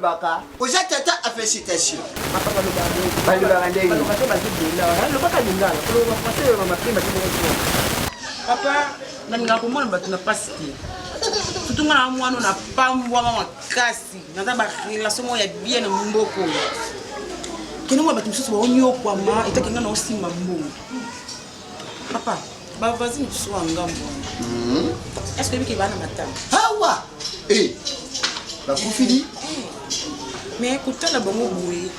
balobaka oza tata a félicitation. Papa balobaka boye. Balobaka ndenge. Balobaka te bazi bola. Lobaka lingala. Koloba français oyo mama prima te moko. Papa nalingaka komona bato na mpasi te. Surtout nga na mwana na pambwama makasi. Naza ba relation moko ya bien na mboka oyo. Kende mwa bato mosusu baonyokwama etaki nga na osimba mbongo. Papa, ba voisine biso ya ngambo wana. Mhm. Est-ce que biki bana matanga? Hawa. Eh. Bakufili? Eh. Mais kotala bango boye.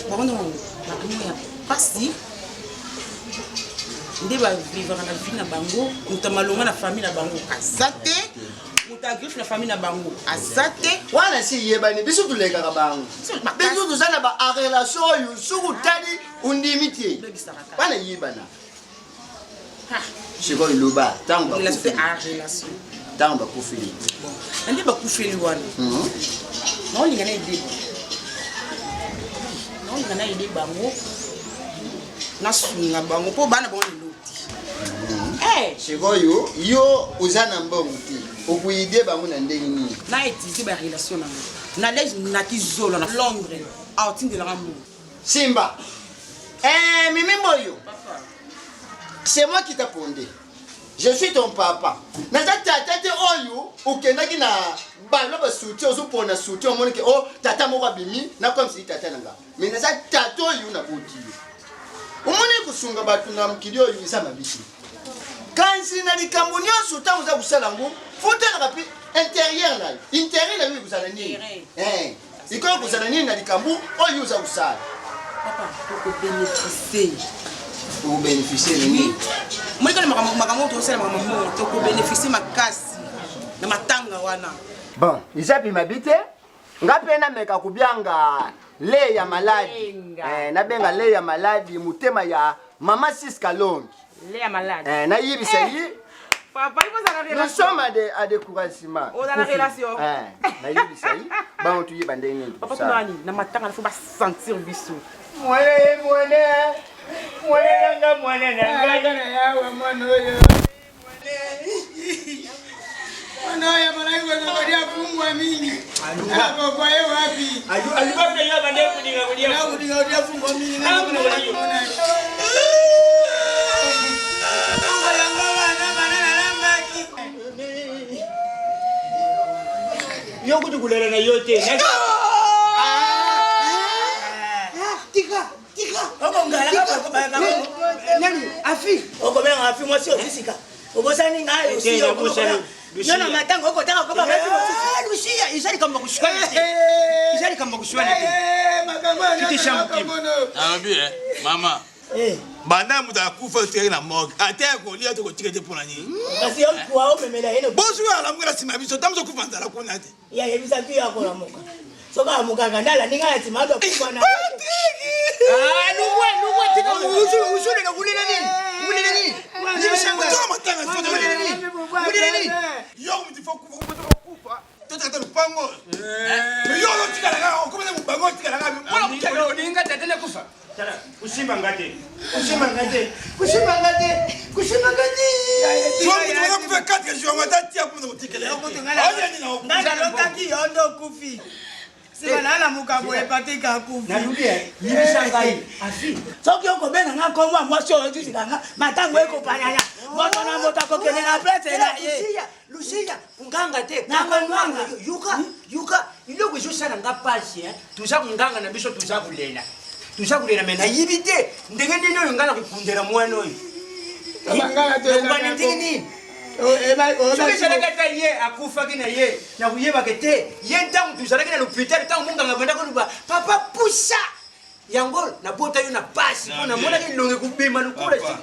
Bango na bato ya pasi nde bavivaka na vie na bango moto ya malonga na famille na bango aza te moto ya griffe na famille na bango aza te wana si eyebani biso tolekaka bango biso toza na barelation oyo soki otali ondimi te wana eyebana sikoyo loba ntango ntango bakufeli na nde bakufeli wana mhm. naolinga na ede naolinga na ede bango nasunga bango mpo bana bango lelo te mhm. eh. sikoyo yo oza na mbongo te okoide bango na ndenge nini na etise barelation nango nadege nakizolo na londres aotindelaka mbongo Simba. Eh, Mimi Mboyo. C'est moi qui t'a pondé. Je suis ton papa. Naza tata te oyo okendaki na balo ba soutien ozopona soutien omoni ke oh tata moko abimi na comme si tata na nga. Mais naza tata oyo naboti yo. Omoni kosunga bato na mokili oyo eza mabe te. Kasi na likambo nyonso ntango oza kosala yango fotalaka mpe interieur na yo. Intérêt na yo ekozala nini? Eh. Ekoki kozala nini na likambo oyo oza kosala? Papa, tokobeneficie. Tokobeneficie nini? Monikala makambo makambo tokosala makambo mbongo tokobeneficie makasi na matanga wana. Bon, eza mpe mabe te. Nga mpe nameka kobianga le ya maladi. Eh, nabenga le ya maladi motema ya mama Siska Longi. Lea malade. Eh, nayebisa eh. ye. Papa, il faut ça Nous sommes à des à des couragements. On a la relation. Eh, nayebisa ye. Bango tuyeba ndenge nini. Papa tunani na matanga il faut ba sentir biso. Mwana ye mwana. Mwana nanga mwana na ngai. Na yawe mwana oyo. Mwana oyo abalaki kozwa kolia fumbwa mingi. Akokwa ye wapi? Nakulinga kolia fumbwa mingi. Yo kutu kolela na yo te. Tika, tika. Nani? Afi. Okobenga afi mwasi otisika. Obosani ngai osi yo na matanga okotanga koba basi mosusu. Ah, Lucia, eza likambo ya koswana te. Eza likambo ya koswana te. Kitisa motema. Nalobi eh, mama. Eh. Banda moto akufa otikaki na morgue ata ya kolia to kotika te mpo na nini? Kasi yo kwa omemela ye. Bosuki alamuki na nsima ya biso ntango ozokufa nzala kuna te. Ya yebisaki yo akolamuka. Soki amukaka nde alandi ngai na nsima azo kufa na. Ah, lungwa, lungwa, tika usule, usule na kulela nini? Kulela nini? Yebisa ngai. Tala matanga foto. Kulela nini? Kulela nini? Yo mutu faut kufa kufa. Totaka lupango. Mais yo otikala kaka okomela mobango otikala kaka. Olinga tata nakufa. Tala, kusimba nga te. Kusimba nga te. Kusimba nga te. Kusimba nga te. Soki mutu baza kufa 4 jours yango ata tia kuna kotikela. Nga nalotaki yo nde okufi. Sima nalamuka boye Patrick akufi. Nalobi eh, yebisa ngai afi. Soki okobenga nga nkombo ya mwasi oyo ozusika nga matango ekopanana. Moto na moto akokende na place na ye. Lucia, kunganga te, kanga nwanga, yuka, yuka, iloko ezosala nga pasi, hein. Tuza kunganga na biso tuza kulela. Tuza kulela mais nayibi te ndenge nini oyo nga nakokundela mwana oyo. Nakobanda ndenge nini? Soki ezalaki ata ye akufaki na ye nakuyebaka te ye ntango tozalaki na lopitalo ntango monganga abanda koloba papa pusa yango nabota yo na pasi mpo namonaki elongi kobima lokola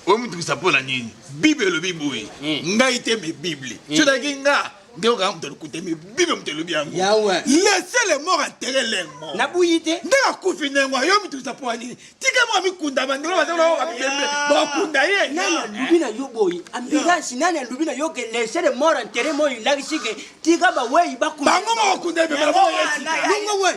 omitukisa mpo na nini bible elobi boye hmm. ngai te me bible hmm. soki ezalaki nga nde okanga moto lokuta me bible moto elobi yango laisse le mort enterre le mort nabuyi te ndenge akufi ndenge yo omitukisa mpo na nini tika mwa mikunda bandeko bazabibembe bakunda ye nani alobi na yo boye ambulance nani alobi na yo ke laisse le mort enterre mort elakisi ke tika bawei bakunda bango moko bakunda ebembe na bango ye sika longo we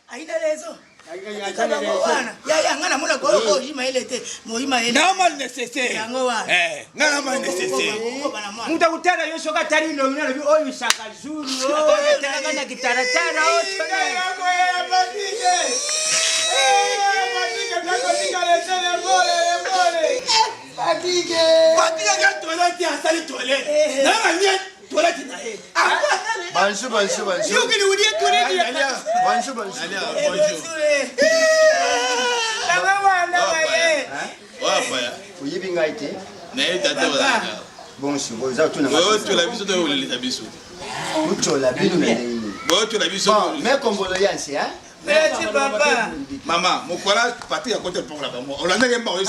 Aida lezo. Bango wana yaya nga namona koyo oyi mayele te moyi mayele Na mal nécessaire. Yango wana. Eh, nga na mal nécessaire. Moto akotala yo soki atali elongi alobi oyo saka zulu oyo atalaka na kitaratara Batikaka toilette asali toilette. Nanga nye toilette na ye. Bonjour, bonjour, bonjour. yokili udie toilette ya Bonjour, bonjour. Bonjour. bango wana baye Wapaya. Oyebi ngai te. Na ye tata ozalaka. Bonjour, oza tuna Boyotola biso to olelisa biso. Uchola bino na ndenge nini? Boyotola biso. Bon, mes condoléances, hein. merci papa Mama, mokola Patrick akota mpongo na bango. Olandaki mbango.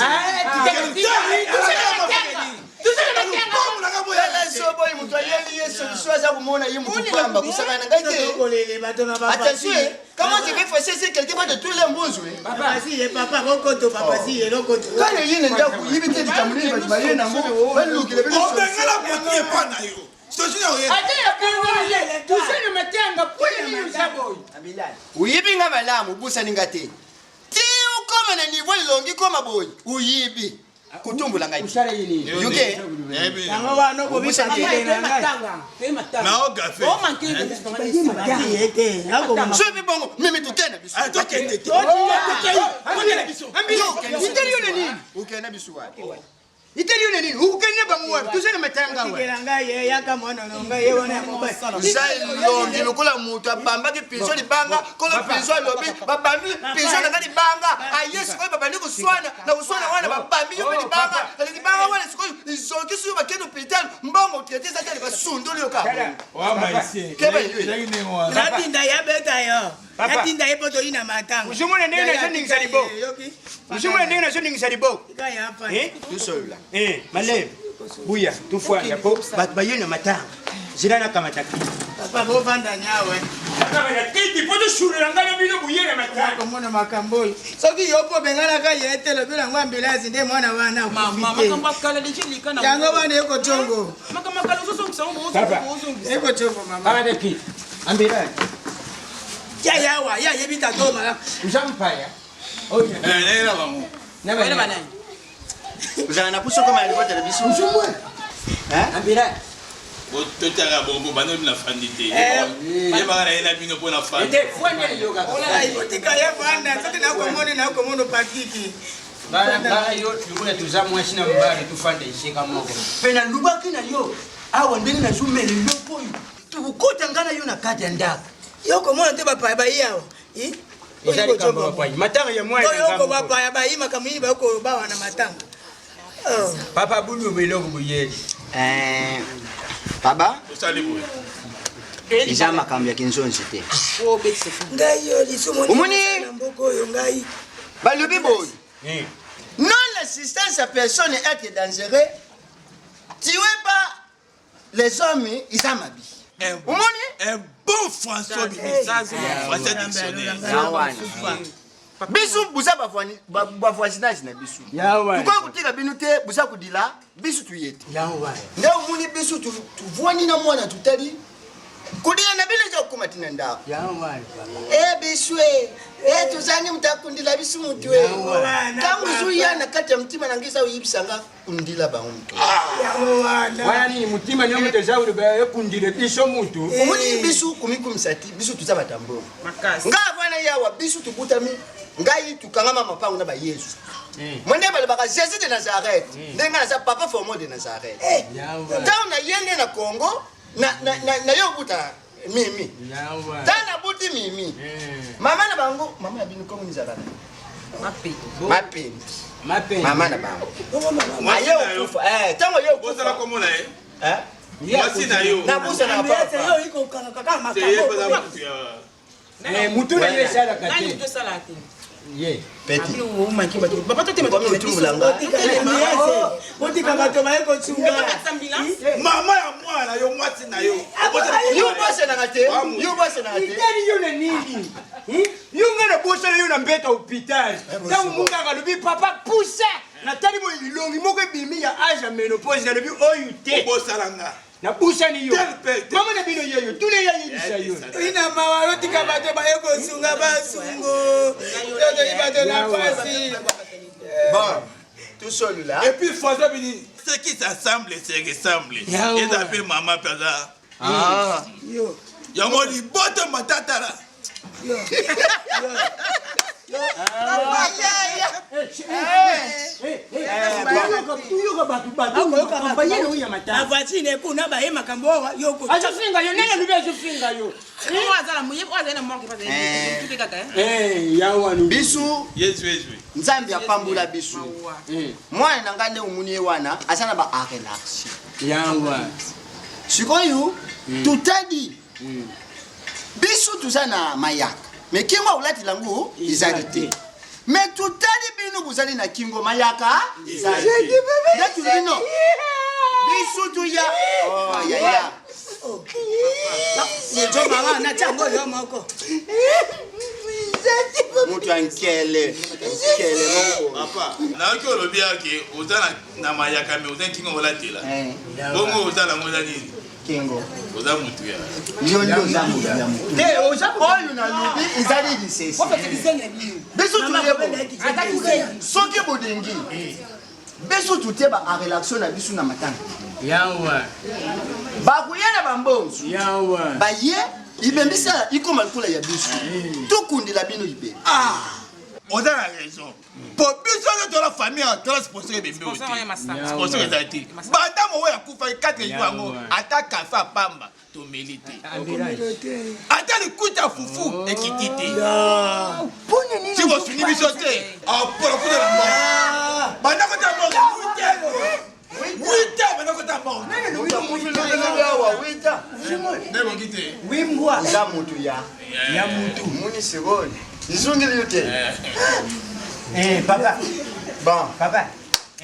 Tala soboyi moto ayeli ye solution aza komona ye motu pamba kosakana na ngai te. Tokolele bato na Attention, eh, comment tu vais fâcher si quelqu'un va te tuer mbunzu? eh? papa si ye papa bokoto papa si ye lokoto Kale ye na ndako yibi te likambo nini bato baye nango balukela bino solution. Obengala Patrick epa na yo. Solution ya oyeba. ata ya kongo tozali matanga mpona nini oza boye Oyibi nga malamu obusani nga te. Ti okoma na niveau elongi koma boye oyibi kotumbola ngai te. Yoke. yango wana okobisakele na ngai Nao gafe. ye te nakoma Soki bongo mimi tokende biso. Tokende te. itali yo na nini Okende biso wapi? itali yo na nini okokende bango wapi tozali matanga wa otikela ngai ye yaka mwana na ngai ye wana ya mobali Eza elongi lokola moto abambaki pigeon libanga kolo pigeon alobi babambi pigeon na nga libanga aye sikoyo babandi koswana na koswana wana babambi yo mpe libanga na libanga wana sikoyo izokisi yo bakende hôpital mbongo traite eza tele basundoli yo kaka Keba yo. natinda ye abeta yo natinda ye mpo toyina matanga ozomona ndenge nazoningisa liboko ozomona ndenge nazoningisa liboko Eh? Tosolola. Eh, malebe buya tofanda po bato baye na matanga zela nakamata kiti papa bovanda nyawe nakamata kiti mpo tosulela ngai na bino buye na matanga komona makambo oyo soki yo mpo obenganaka ye te lobi nango ambulance nde mwana wana akufi makambo akala deja eleka te yango wana ekocongo makambo akala ozozongisa Papa. ekocongo mama kamata kiti ambulance ya yawa ya yebi tato malamu oza mpaya oyo Nayela bango. Ozala na puso koma ya libota na biso. ambulance Totaka bongo bana bino nafandi te. Yebaka nayela bino mpo nafandi. ete fwanda lelokaka otika ye vanda soki nakomoni nakomona patiki bana yo lokola toza mwasi na mobali tofanda esika moko mpe nalobaki na yo awa ndenge nazomela eloko oyo tokokota ngai na yo na kati ya ndako yo komona te bapaya bayi awa eza likambo bapai matanga ya mwana oyoko bapaya bayi makambo nini bayokoloba wana matanga Oh. papa bulu eloko boyeli Eh, Baba, Osali boye. eza makambo ya kinzonzi te. ngai yo lisumu Omoni? na mboka oyo ngai Balobi boye. Non assistance à personne être dangereux. Tuez pas les hommes, ils ont ma vie. Un Omoni? Un bon François Bimisi. Français dictionnaire. Biso buza bavoisinage na biso. Yawa. Tukoki kotika bino te buza kodila biso tuye te. yawa Nde omoni biso tuvwani na mwana tutali kodila na bino eza kokóma tina ndako. yawa E biso e e tozangi moto akundila biso motu e. Ntango ozoya na kati ya motima na ngai eza oyebisa nga kundila bango motu. yango wana wana nini mutima nio moto eza oloba ekundile biso mutu Omoni biso komikumisa te biso toza bato ya mbongo. Ngai avana yawa biso tobutami ngai tukangama mapango na bayesu. Mo nde balobaka Jésus de Nazareth ndenge ngai naza papa formo de Nazareth. Ntango naye nde na Congo na ye obuta mimi. yawa Ntango nabuti mimi mama na bango mama na bino komi ezalaka mapendi mape mama na bango aye okufa ntango ye Bozala okufa komona ye. Mwasi na yo. nabusana Ambulance yo ikokanga kaka Te ye makambo mpenza motu ya. mutu na yo esalaka te ye botika bato baye kosunga Mama ya mwana yo mwasi na yo. yo bosanaka te yo bosanaka te itali yo na nini yo ngai nabosana yo na mbeto ya hôpital ntango mungaka alobi papa pusa natali boye elongi moko ebimi ya age ya ménopause nalobi oyo te Obosala nga. Nabusani yo. Mama na bino yeyo, tuna ye ayebisa yo. Ina mawa yotika bato baye kosunga basungo. Tozali bato na pasi. Bon, tout seul là. Et puis François Bini, ce qui s'assemble se ressemble. Eza mpe mama mpe aza. Ah. Yango libota matatala. Tuyoka bato bato oyo ya matanga. Avoisine kuna baye makambo oyo yoko. Azofinga yo, nani alobi azofinga yo? Yawa Bisu Yesu Yesu. Nzambe apambola bisu. Mwana na ngai nde omoni ye wana aza na ba arelaxie. Yawa. Sikoyo totali biso toza na mayaka me kingo akolatela yango ezali te me totali bino bozali na kingo mayaka ezali te nde tolobi no biso toya Oh, yaya Mama natia yango yo moko. moto ya nkele nkele moko Papa, nayoki olobi yake oza na mayaka me oza nkingo olatela. Bongo oza nango oza nini? Kingo. Oza mutu ya. Yo nde oza motu ya motu. Oyo nalobi ezali lisese. Biso toyebo soki bolingi biso totie ba arelaction na biso na matanga. Yawa. Bakoya na bambonzo. Yawa. Baye ibembisa ikoma lokola ya biso. Tokundela bino ibe. Ah! Oza na raison. Po biso nde tola famille tola sponsor ebembe oyo te. Sponsor eza te. Banda mowe akufaki 4 jours yango ata kafe apamba tomeli te. Ata likuta fufu ekiti te. Si bosungi biso te, apola kuta na mort. Banda kota mort 8 heures. 8 heures banda kota mort. Nde te. Wimbwa. Eza motu ya. Ya mutu. Moni sikoyo. Nzungeli yo te. Eh papa. Bon. Papa.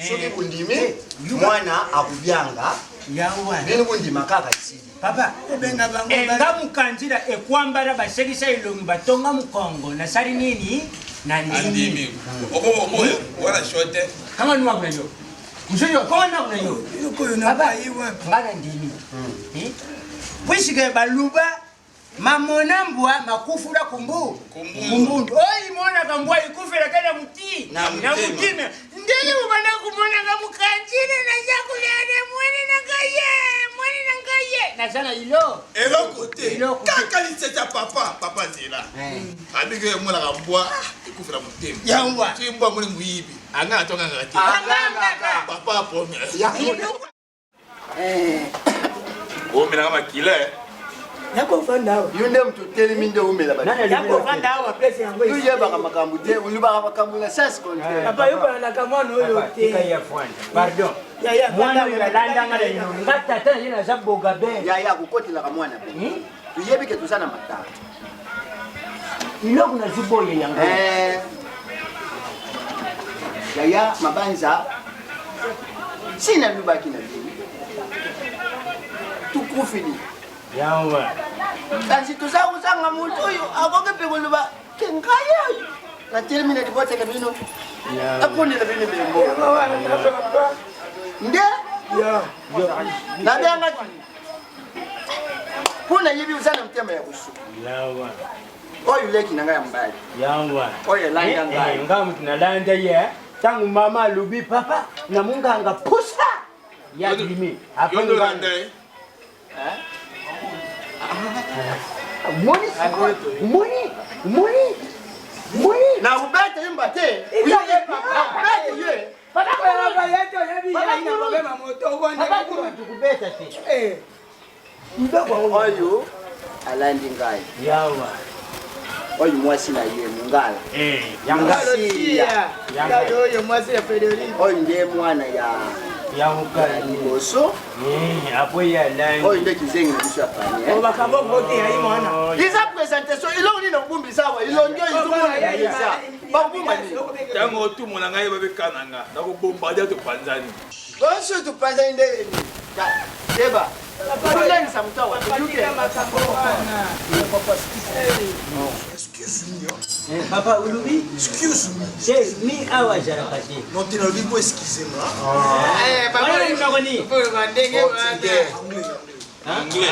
Soki bondimi mwana akubianga Yawa. bino bondima kaka esili. Papa. Obenga bango. Enga mukanzira ekwambala basekisa elongi batonga mukongo nasali nini na ndimi. Andimi. Obo obo wana shote. Kanga nuwa kuna yo. Mzuri kanga nuwa kuna yo. Yokoyo na Papa, bayi wapi? nga na ndimi. Puisque baluba mamona mbwa makufula kumbu kumbundu oyo imonaka mbwa ikufelaka na muti Na na mutima. mutima ndenge mobanda kumonaka mukanzina naza kulele mwana na ngai ye mwana na ngai ye naza na ilo Eloko te. Eloko te. Kaka lisese ya papa, papa nzela. Abiki emonaka mbwa ekufela motema. Yawa. Soki mbwa amoni moyibi, anga atongangaka te. Angangaka. Papa apome. Omelaka makila. Nakofanda awa. Yo nde moto otelemi nde omela bato. Nakofanda awa place yango. Yo oyebaka makambo te, olobaka makambo na sens contraire. Papa yo balandaka mwana oyo te. Pardon. Yaya, Mwana oyo alandanga na ino. Nga tata na ye naza bogabe. Yaya akokotelaka mwana pe. Toyebi ke toza na matanga. Iloko naziboye yango. Eh. Yaya mabanza si nalobaki na bino tukufili Yawa. kasi toza kozanga moto oyo akoki mpe koloba ke ngai oyo natelemi na libotaka bino akondela bino bembo nde nabengaki mpo nayebi oza na motema ya kosuka Yawa. oyo leki na ngai ya mobali Yawa. Oyo elanda ngai. Nga mutu nalanda ye. Ntango mama alobi papa na munganga pusa ya dimi. Yo nde olanda ye. Moni sikoyo. Moni. Moni. Moni. Nakobeta ye mba te nakobeta ye Papa yeto yebi ya ina kobema moto Papa wana. kuru tukubeta te. Eh. Oyo alandi ngai Yawa. oyo mwasi na ye mongala Eh, yanga. Sia. Yanga oyo mwasi ya Frederic. Oyo nde mwana ya Ya mukala. liboso. Eh, apo ya landi. Oyo nde kizengi na biso ya famille. O makambo kote ya mwana. Eza présentation eloko nini nakobumbisa awa elongi oyo ezomona eza bakobumba nini? Ntango otumona ngai babekana nga nakobombarde topanzani. Bonso topanzani nde deba tolengisa moto awa toyoke. Excuse me. Eh, papa olobi? Excuse me. Te mi awa azalaka te. Non te nalobi po excusez-moi. Wana monoko nini? Anglais, anglais. Anglais.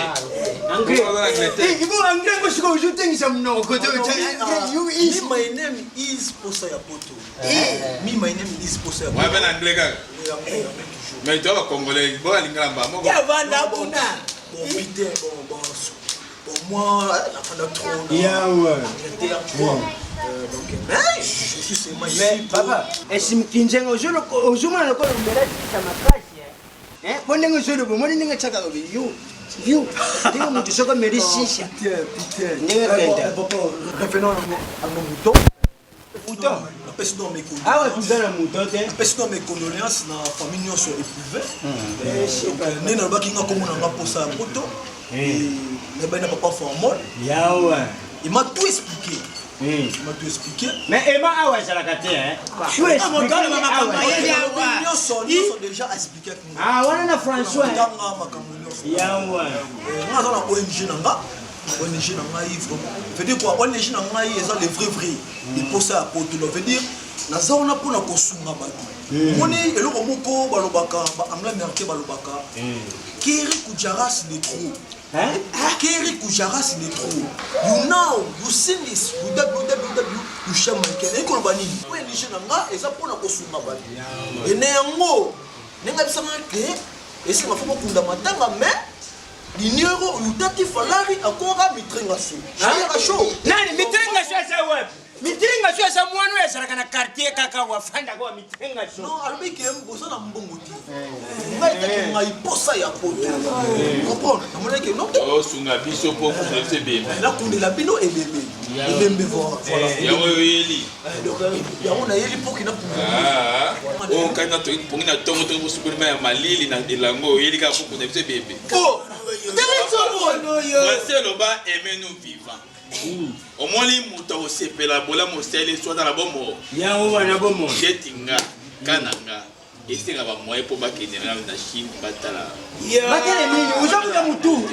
Anglais. Anglais. Ibo anglais ngo sikoyo ozotengisa monoko kote Me, my name is Posa ya Poto. Me, my name is Posa ya Poto. Ouais, ben anglais kaka. Mais toi, ba congolais, bo alingala mba moko. Ya vanda kuna. Bon, putain, bon, bon, bon, moi, la fin de trop. Yeah, ouais. Angleterre, tu vois. Donc, mais je suis seulement ici. Mais papa, esimkinzenga ozomona lokola omela sisa makasi mpo ndenge ozoloba omoni ndenge tiaka lobi yo yo ndenge moto soki omeli sisa ndenge kenda Revenons à nos moutons. Mouton. Napesi donc mes awa toza na mouton te napesi donc mes condoléances na famille nyonso éprouvé nde nalobaki nga komona nga mposa ya poto nayebani na papa formol yawa il m'a tout expliqué il m'a tout expliqué mais ema awa ezalaka te nyonso nyonso déjà expliqué ah wana na françois nga makambo nyonso yawa nga aza na ong na nga ONG na ngai vraiment veut dire quoi ONG na ngai eza le vrai vrai eposa ya poto donc veut dire naza wana mpona kosunga bato omoni eloko moko balobaka baanglais américain balobaka keri kujaras de trop keri kujaras de trop you now you seen this you www you share michael eyi koloba nini ONG na nga eza mpona kosunga bato ene yango ndenge abisanga ke esenga fo kokunda matanga mais Dinero yutaki falari akora mitrenga so. Shayaka show. Nani mitrenga so eza wapi? Mitrenga so eza mwana oyo azalaka na quartier kaka wafandaka wa mitrenga so. Non, alobi ke boza na mbongo te. Ngai etaki ngai posa ya poto. Comprendre? Namonaki ke non. Osunga biso po okundela biso ebembe. Nakundela bino ebembe. Ebembe voilà. Yango oyeli. Donc yango nayeli mpo ke nakundela. Oyo kani na pongi na tongo tongo bosukoli mai ya malili na elango oyeli kaka po okunda biso ebembe. Français eloba aimez nous vivant. Omoni moto akosepela bolamu osali so aza na bomoi. Yango wana bomoi. Jeti nga kana nga esenga ba moyen mpo bakende na na Chine batala. Batala nini? Oza kuta mutu.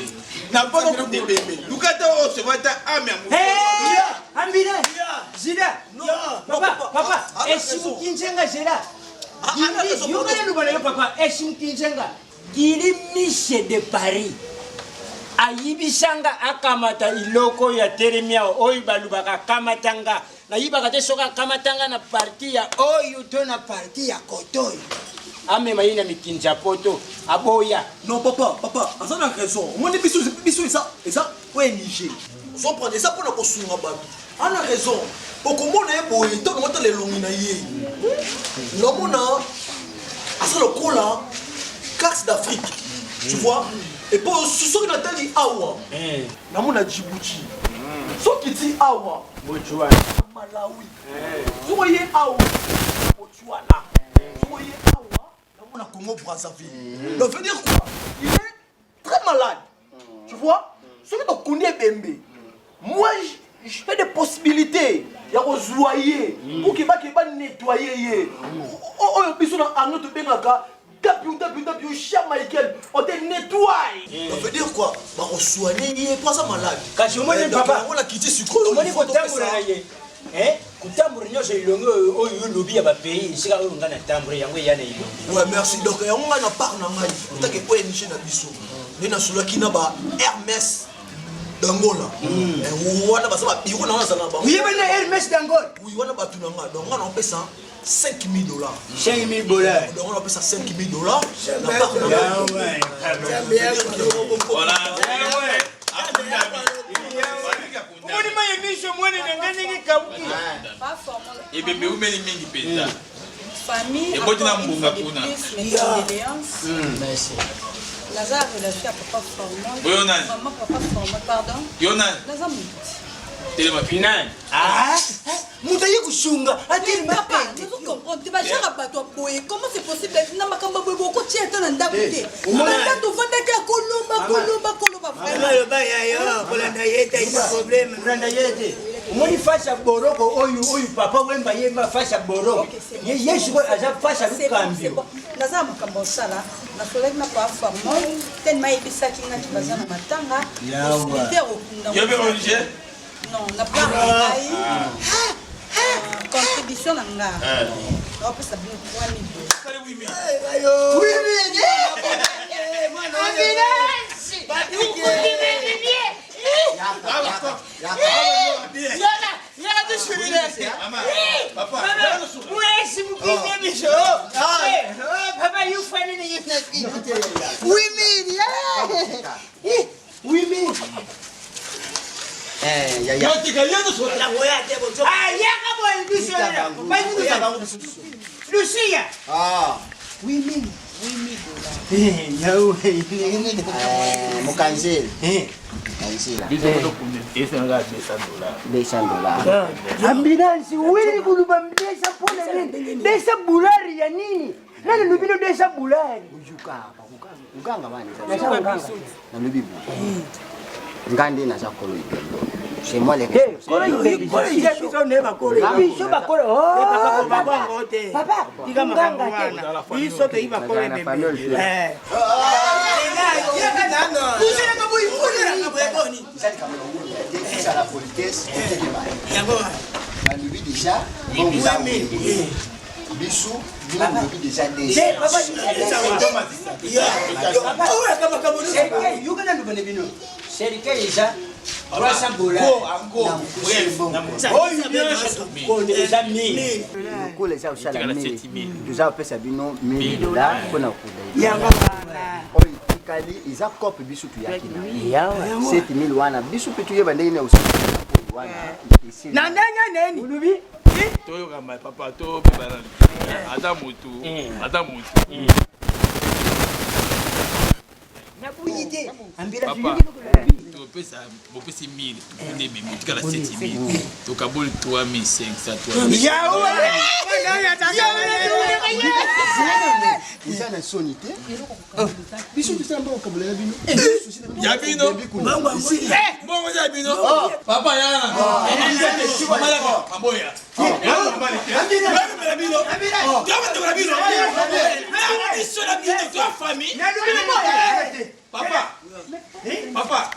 Na poto kuta ebembe. Luka ta oyo se ta ame ya mutu. Ambila. Zida. Papa, papa, esimukinzenga zela. Yokana loba na yo papa, esimukinzenga. Kili Miche de Paris ayibisanga akamata iloko oyo atelemi awa oyo balobaka akamata nga nayibaka te soki akamata nga na parti ya oyo to na parti ya koto oyo amema ye na mikinzi ya poto aboya non papa papa aza na raison omoni biso biso eza eza ong ozomprendre eza mpona kosunga bato ana raison okomona ye boye ntango otala elongi na ye namona aza lokola carte d'afrique tu vois epo soki natali awa namona djibouti soki ti awa malawi soki oye awa botswana soki oye awa namona congo brazzaville donc veut dire quoi il est très malade tu vois soki tokundi ebembe moi je fais des possibilités ya kozwa ye pour ke bake banettoye ye oyo biso na anglais tobengaka www cher michael on te nettoie ça veut dire quoi bakosoigne ye po aza malade kasi omoni papa yango nakiti sikoyo omoni kotambola na ye kotambola nyonso elongi oyo olobi ya bapays esika oyo ngai natambola yango eya na elongi ouais merci donc yango ngai na part na ngai otake ong na biso nde nasolaki na ba hermes d'angola wana baza babiro na nga nazala na bango oyebani na hermes d'angola oui wana bato na nga donc nga naopesa 5000 dollars 5000 dollars donc on appelle ça 5000 dollars na part na ngai Voilà. omoni mai miso mwana na ngai ndenge kauki Ebembe umeli mingi mpenza. Famille, Eboti na encore une mbonga fois de kuna. plus, mes condoléances. Naza relation ya papa Formol. Oyo nani? Vraiment papa Formol, pardon. Yo nani? Naza moto. Telema nani moto aye kosunga atelema Papa, nazo comprendre te bajara bato ya boye comment c'est possible na makambo ya boye bokotia ata na ndako te banda tovandaki ya koloba koloba koloba aloba yayo kolanda ye te eza problème kolanda ye te omoni face ya boroko oyo oyo papa wemba yemba face ya boroko ye ye sikoyo aza face ya lukambio naza na makambo osala nasolaki na papa Formol telema ayebisaki ngaki baza na matanga possibilité ya kokunda Yo mpe ONG? non na part na ngai contribution na nga naopesa bino 3000 dollars. Lucia! Mokanzela. Ambulance wili kuluba mbesa mpona nini desa bulari ya nini nani lubino desa bulari Uganga wana nalobi boye nga nde naza kolo ebembe c'est moi les biso bakolo papa unganga te biso toyi bakolo ebembe ezala politesse balobi déjà biso bino bolobi déjà yoka naloba na bino serikali eza 300 dollars oyo nyonso tokonde eza 1000 lokola eza kosala 1000 toza kopesa bino 1000 dollars mpona koda yango oyo etikali eza cope biso toyaki na 7000 wana biso mpe toyeba ndenge nini osala wana esili na ndenge neni olobi Toyokama papa tobebana aza motu aza motu nabuyi te ambila papa topesa bopesi 1000 tokundi ebembe tikala 7000 tokaboli 3500 eza na soni te biso tosala mpo kokabola ya bino ya bino mbongo eza ya bino papa yana maboya biso na bino to famille papa papa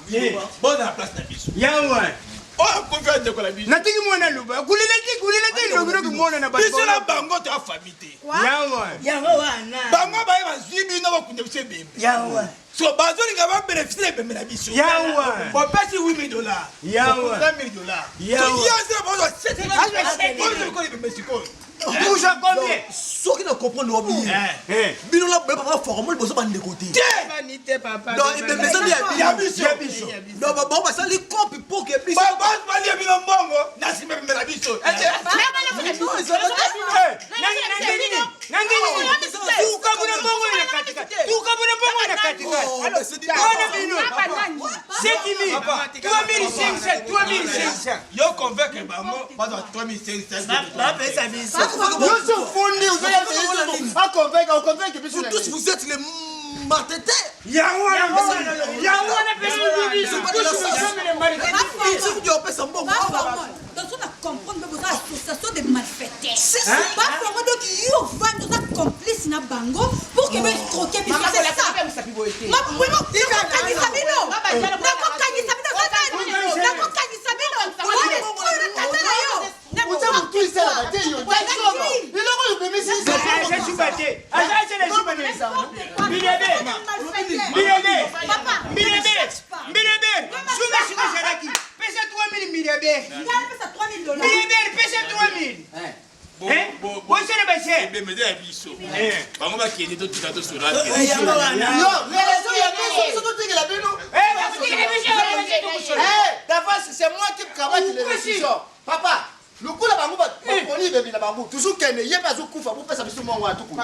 bona na place na biso yawa oyo akofi andeko na biso natiki mwana luba kulela te kulela te elongi mona na bato biso na bango to famille te yawa yango wana bango baye bazwi bino bakunda biso ebembe yawa so bazolinga babénéficie na ebembe na biso Yawa. bopesi 8000 dollars Yawa. 1000 dollars Yawa. so yasebombe ebembe sikoyo toujours combien soki na comprendre wa bien bino na boye papa formol boza bandeko te donc ebembe eza nde ya biso donc bango basali cope pour ke biso balie bino mbongo na nsima ebembe na biso tukabuna mbongo na katikati tukabuna mbongo na katikati wana bino 7000 3500 3500 yo convaincre bango bazwa 3500 bapesa biso nyonso ofundi aconvaincre oconvaincre biso Vous tous vous êtes les martétés yango wana yango wana pesi biso biso opesa mbongo tozona comprendre mpe boza association de malfaiteurs bafongo donc yo ovandi oza complice na bango pour ke baescroke biso nakokangisa bino nakokangisa bino nakokangisa bino oyo tata na yo oza motu esalaka te yo eloko oyo obimisi aza te aza suba te bilebe bilebe bilebe bilebe suba sika ezalaki pesa 3000 bilebe bilebe pesa 3000 bosala base ebembe eza ya biso bango bakende totika tosola biso totikela bino d'avance c'est moi qui travaille les décisions papa lokola bango baponi ebebi na bango toujours kende ye mpe azokufa bopesa biso mongo wana tukunda